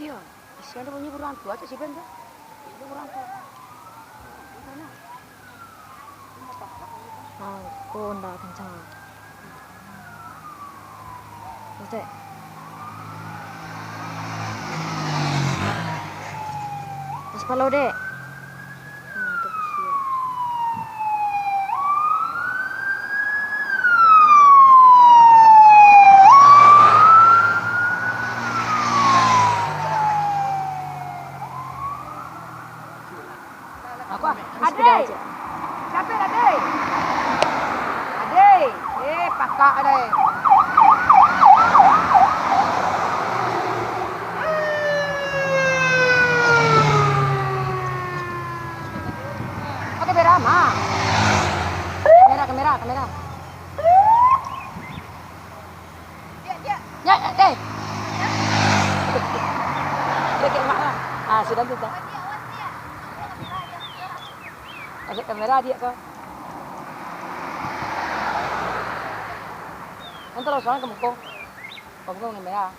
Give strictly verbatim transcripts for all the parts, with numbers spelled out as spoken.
Iyo, kasian tu, bunyi burung hantu aja si Ben tu. Itu burung hantu. Di sana. Ini apa? Apa ini, Bang? Ah, kok onda kencang. Terus, Dek. Pas palau, Dek. Adai! Siapa adai? Adai! Eh, pakak adai! Pakai kamera, Ma. Kamera, kamera, kamera. Ya, ya, eh. Dia kayak mak lah. Ah, sudah tu, dah. Masuk kamera dia kau. Nanti lo soalnya ke muka. Kau bukan kamera.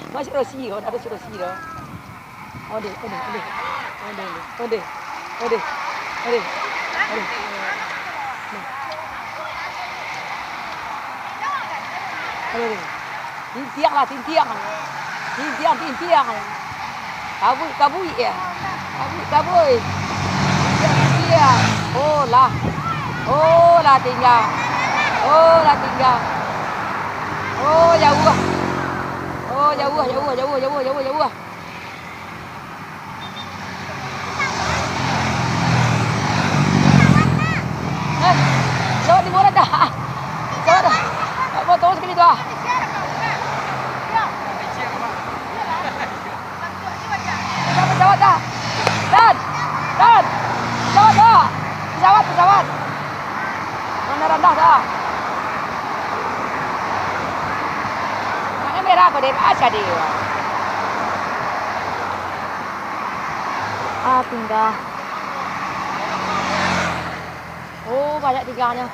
Masih Rosi, oh, ada si Rosi dah. Ondeh, ondeh, ondeh. Ondeh, ondeh. Ondeh, ondeh. Ondeh. Ondeh. Ondeh, ondeh. Tintiang lah, tintiang. Tintiang, tintiang. Kabuik, kabuik ya. Kabuik, kabuik. Tintiang, tintiang. Oh lah. Oh lah tinggal. Oh lah tinggal. Oh jauah. Oh jauah, jauah, jauah, jauah, jauah, jauah. Eh, pesawat di mana dah? Pesawat dah. Potong sakali tu ah. Pesawat, pesawat dah. Dan, dan. Pesawat dah. Pesawat, pesawat. Randah-randah dah. Maknyo merah kau deh, ah, jadi. Ah, pindah. Oh, banyak tinggahnyo.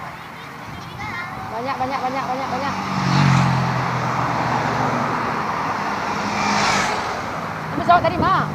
Banyak, banyak, banyak, banyak, banyak. Ini pesawat tadi, Ma.